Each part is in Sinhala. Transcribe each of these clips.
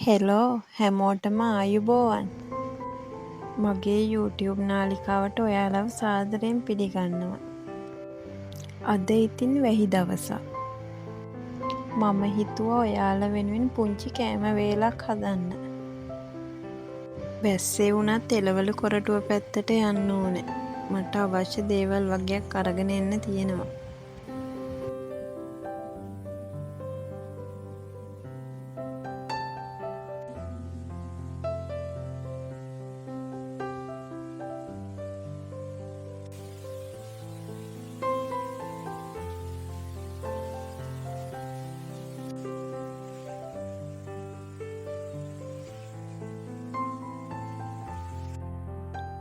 හෙලෝ හැමෝටම ආයුබෝවන්. මගේ YouTube නාලිකාවට ඔයාලව සාදරයෙන් පිළිගන්නවා. අද ඉතින් වැහි දවසක්. මම හිතුවා ඔයාලා වෙනුවෙන් පුංචි කෑම වේලක් හදන්න. වැස්සේ වුණත් එළවලු කොරටුව පැත්තට යන්න ඕනේ. මට අවශ්‍ය දේවල් වගයක් අරගෙන එන්න තියෙනවා.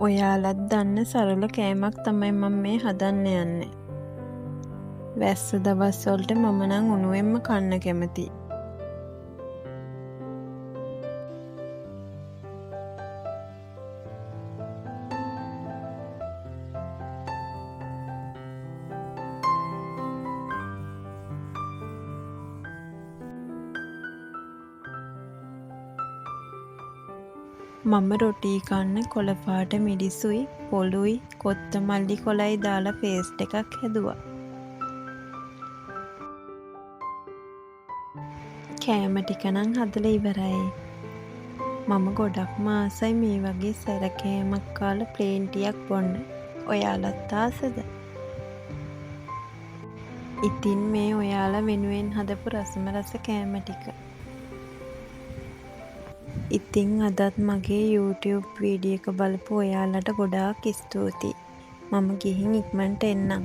ඔයාලත් දන්න සරල කෑමක් තමයි මම මේ හදන්න යන්නේ. වැස්ස දවස් වලට මම නම් උණුවෙන්ම කන්න කැමතියි. මම රොටී කන්න කොළ පාට මිරිසුයි පොළුයි කොත්තමල්ලි කොළයි දාලා පේස්ට් එකක් හැදුවා. කෑම ටික නම් හදලා ඉවරයි. මම ගොඩක්ම ආසයි මේ වගේ සැර කෑමක් කාලා ප්ලේන් ටියක් බොන්න. ඔයාලත් ආසද? ඉතින් මේ ඔයාලා වෙනුවෙන් හදපු රසම රස කෑම ටික. ඉතින් අදත් මගේ YouTube video එක බලපු ඔයාලට ගොඩාක් ස්තුතියි. මම ගිහින් ඉක්මනට එන්නම්.